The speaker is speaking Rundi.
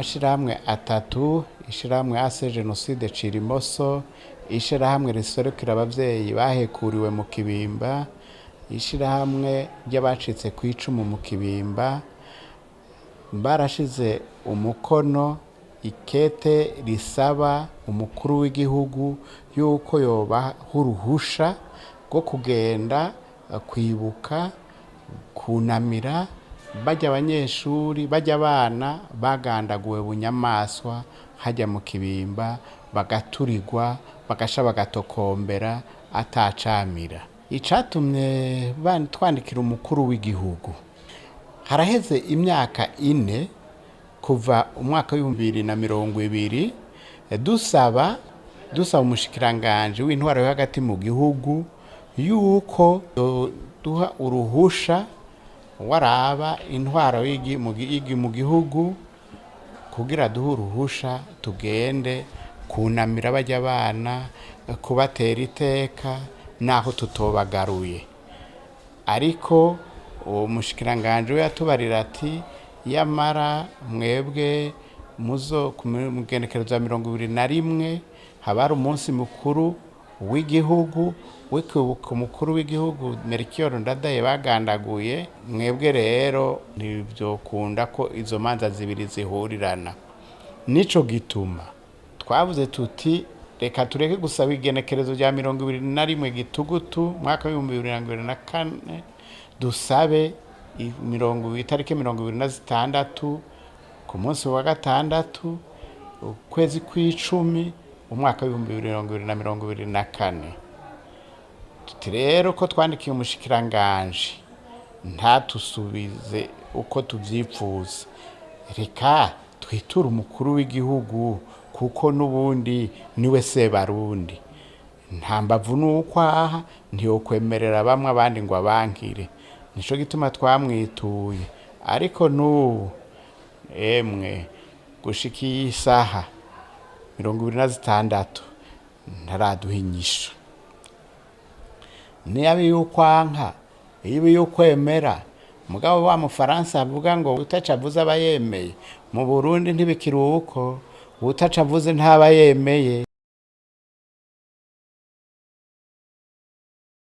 Amashirahamwe atatu: ishirahamwe AC Jenoside Cirimoso, ishirahamwe riserukira abavyeyi bahekuriwe mu Kibimba, ishirahamwe ry'abacitse ku icumu mu Kibimba, barashize umukono ikete risaba umukuru w'igihugu yuko yobaha uruhusha rwo kugenda kwibuka, kunamira bajya abanyeshuri, bajya abana bagandaguwe bunyamaswa hajya mu Kibimba, bagaturirwa, bagasha, bagatokombera atacamira. Icatumye twandikira umukuru w'igihugu, haraheze imyaka 4 kuva umwaka w'2020 dusaba umushikiranganji w'intwaro yo hagati mu gihugu yuko duha uruhusha waraba intwaro mu gihugu kugira duhe uruhusha tugende kunamira bajya abana, kubatera iteka naho tutobagaruye. Ariko uwo mushikiranganji we yatubarira ati: "Yamara mwebwe muzo ku mugenekerezo wa 21 haba hari umunsi mukuru w'igihugu wikwibuka umukuru w'igihugu Melchior Ndadaye bagandaguye. Mwebwe rero ntivyokunda ko izo manza zibiri zihurirana." Nico gituma twavuze tuti: "Reka tureke gusaba igenekerezo rya 21 gitugutu mwaka w'2024, dusabe itariki 26 ku munsi wa gatandatu, ukwezi kw'icumi, umwaka w'2024." Tuti rero ko twandikiye umushikiranganji ntatusubize uko tuvyipfuza, reka twiture umukuru w'igihugu, kuko n'ubundi niwe Sebarundi, nta mbavu n'ukwaha, ntiyokwemerera bamwe abandi ngo abankire. Nico gituma twamwituye, ariko n'ubu emwe gushika iyi saha 26 ntaraduha inyishu. Niba y'ukwanka, iyo y'ukwemera, mugabo wa mufaransa avuga ngo utaca avuze aba yemeye. Mu Burundi ntibikiri uko, utaca avuze ntaba yemeye.